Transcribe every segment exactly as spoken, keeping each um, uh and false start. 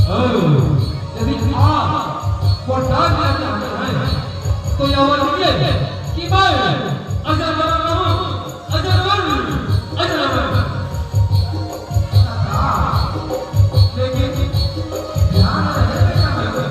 यदि आप वो डाक लेना चाहते हैं, तो यह मानिए कि मैं अजर बना रहूं, अजर, अजर। लेकिन ध्यान रहे, बेटा,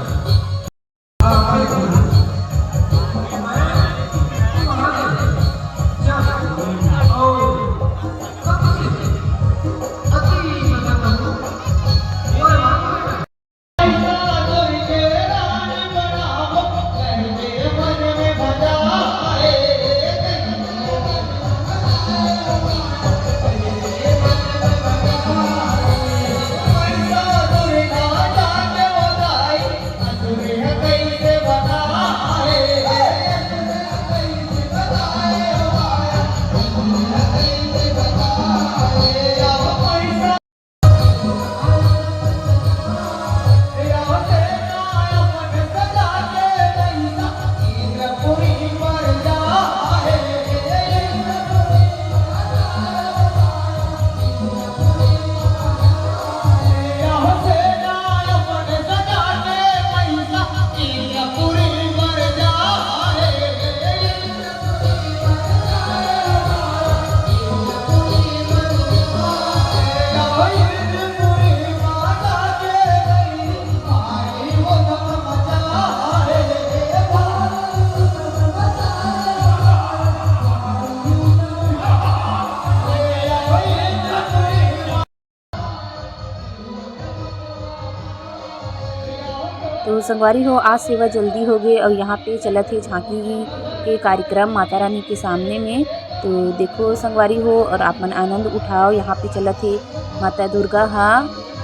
तो संगवारी हो, आज सेवा जल्दी हो गए और यहाँ पे चलत हे झांकी के कार्यक्रम माता रानी के सामने में। तो देखो संगवारी हो, और आप मन आनंद उठाओ। यहाँ पे चलत हे माता दुर्गा हा,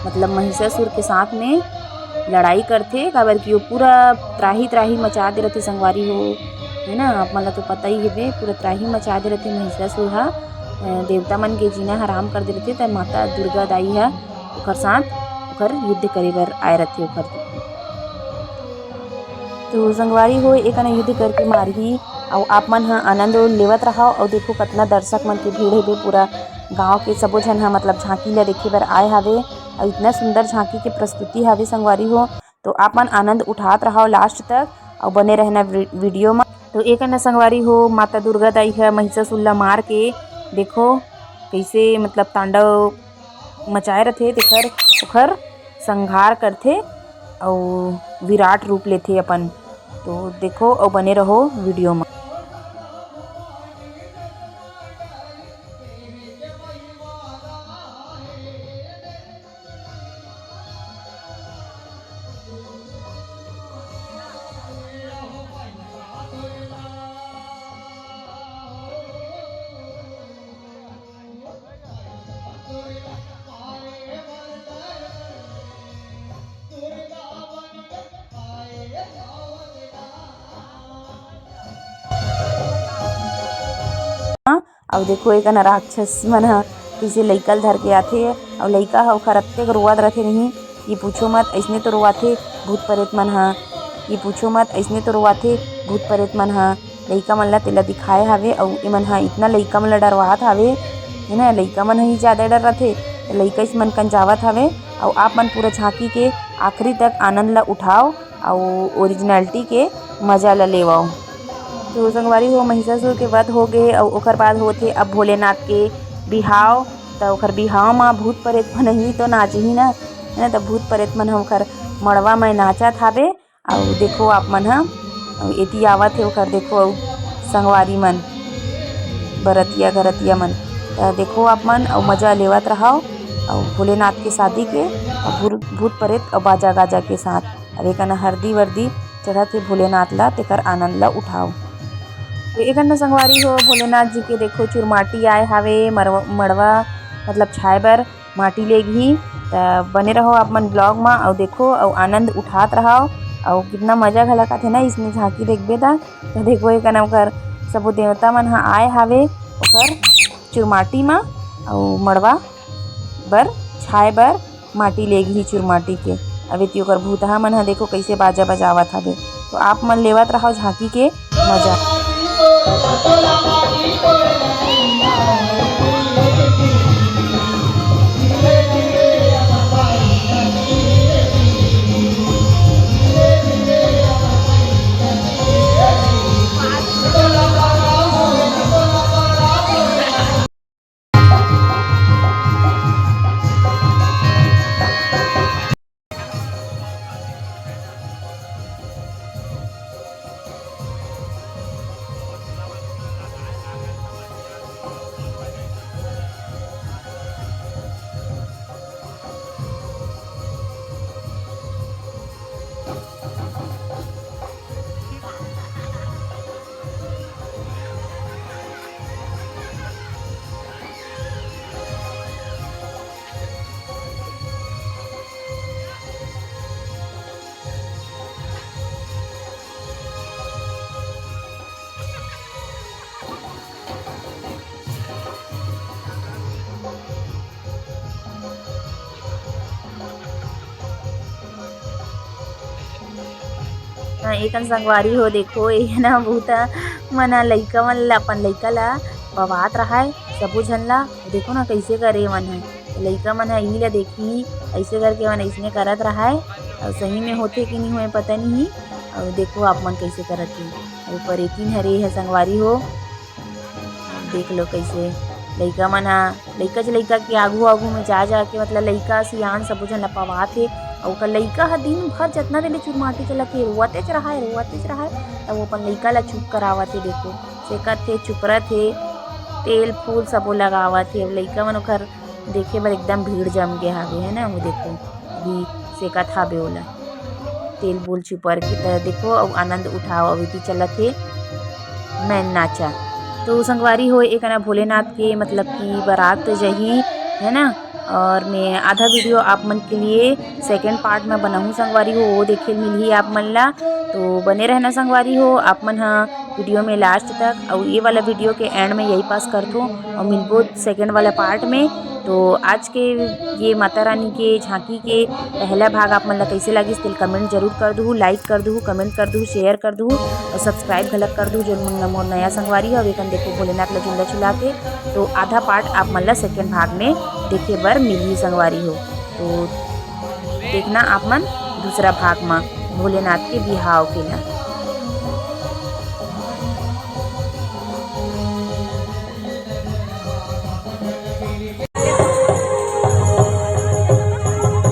मतलब महिषासुर के साथ में लड़ाई करथे, काबर कि वो पूरा त्राही त्राही मचा दे रथे संगवारी हो, है ना। आप मन ला तो पता ही हेबे, पूरा त्राही मचा दे रथे महिषासुर हा। अ, देवता मन के जीना हराम कर दे रथे, त माता दुर्गा दाई हा ओकर साथ ओकर युद्ध करे बर आए रथे ओकर। तो संगवारी हो, एकन युद्ध करके मारही, अउ आप मन ह आनंद लेवत रहव। अउ देखो, कतना दर्शक मन के भीड़ हेबे, पूरा गांव के सबो झन ह मतलब झांकी ला देखे बर आए हावे। अउ इतना सुंदर झांकी के प्रस्तुति हावे संगवारी हो, तो आप मन आनंद उठात रहव last तक अउ बने रहना वी-, video म। तो एकन संगवारी हो, माता दुर्गा दाई ह महिषासुर ला मार के देखो कइसे मतलब तांडव मचाए रथे, तेखर ओखर संहार करथे अउ विराट रूप लेथे अपन। तो देखो अउ बने रहो video म। अउ देखो, एकन राक्षस मन ह कइसे लइका ल धर के आथे, अउ लइका ह ओखर अतेक रोवत रथे नहीं कि पूछो मत। अइसने तो रोवाथे भूत परेत मन ह, कि पूछो मत, अइसने तो रोवाथे भूत परेत मन ह। लइका मन ला तेला दिखाए हावे, अउ एमन ह इतना लइका मन ला डरवात हावे, है ना, लइका मन ह ही ज्यादा डर रथे, त लइका इस मन कन जावत हावे। अउ आप मन पूरा झांकी के आखिरी तक आनंद ला उठाओ, अउ originality के मजा ला लेवव। तो संगवारी हो, महिषासुर के वध हो गे, अउ ओकर बाद होथे अब भोलेनाथ के बिहाव। त ओकर बिहाव म भूत परेत मन ही तो नाचही ना, है ना, त भूत परेत मन ह ओकर मड़वा म नाचत हावे। अउ देखो आप मन ह, अउ एती आवत हे ओकर, देखो, अउ संगवारी मन, बरतिया घरतिया मन, त देखो आप मन, अउ मजा लेवत रहव, अउ भोलेनाथ के शादी के, अउ भूर-, भूत परेत अउ बाजा गाजा के साथ। अब एकन हरदी वर्दी चढ़त हे भोलेनाथ ला, तेकर आनंद ला उठाव। तो एकन संगवारी हो, भोलेनाथ जी के देखो चुरमाटी आए हावे मरव-, मड़वा, मतलब छाए बर। माटी लेगही। त बने रहो आप मन vlog म, अउ देखो अउ आनंद उठात रहव। अउ कितना मजा घलक आथे ना इसने झांकी देखबे त। त देखो, एकन ओकर सबो देवता मन ह आए हावे ओकर चुरमाटी म, अउ मड़वा बर छाए बर माटी लेगही चुरमाटी के। अब एती ओकर भूतहा मन ह देखो कइसे बाजा बजावत हवे। तो आप मन लेवत रहव झांकी के मजा। हाँ, एकन संगवारी हो, देखो, ये ना बहुत मन ह लइका मन ला, अपन लइका ला पवात रहाय, सबो झन ला। देखो ना, कइसे करे मन ह। लइका मन ह ई ला देखही, अइसे करके मन अइसने करत रहाय। अउ सही में होथे कि नहीं होय, पता नहीं। अउ देखो, आप मन कइसे करत हे। अउ परेतिन हरे ह संगवारी हो, देख लो कइसे लइका मन ह, लइका च लइका के आगू आगू में जा जा के, मतलब, लइका सियान सबो झन ल पवात हे। अउ ओकर लइका ह दिन भर जतना देर ले चुरमाटी चलत हे, रोवतेच रहाय, रोवतेच रहाय। तब वो अपन लइका ल चुप करावत हे। देखो, सेकत हे, चुपरत हे, तेल फूल सबो लगावत हे। अउ लइका मन ओकर देखे बर एकदम भीड़ जम गे हावे, है ना। वो देखो, अभी सेकत हावे ओला, तेल बूल चुपर के। त देखो, अउ आनंद उठाओ, अभी भी चलत हे मैन नाचा। तो संगवारी हो, एकना भोलेनाथ के, मतलब कि, बारात जही, है ना। और मैं आधा वीडियो आप मन के लिए सेकंड पार्ट में बनाहूँ संगवारी हो, वो देखे मिलही आप मन ला। तो बने रहना संगवारी हो आप मन हा वीडियो में लास्ट तक। और ये वाला वीडियो के एंड में यही पास करथों और मिलबो सेकंड वाला पार्ट में। तो आज के ये माता रानी के झांकी के पहला भाग आप मन ला कइसे लागिस, तेल कमेंट जरूर कर दूहू, लाइक कर दूहू, कमेंट कर दूहू, शेयर कर दूहू और सब्सक्राइब घलक कर दूहू, जोन मन मोर नया संगवारी हो। अब एकन देखो, भोलेनाथ ला झूला झुलाथे। तो आधा पार्ट आप मन ला सेकंड भाग में देखे बर मिलही संगवारी हो। तो देखना आप मन दूसरा भाग में भोलेनाथ के बिहाव के ला।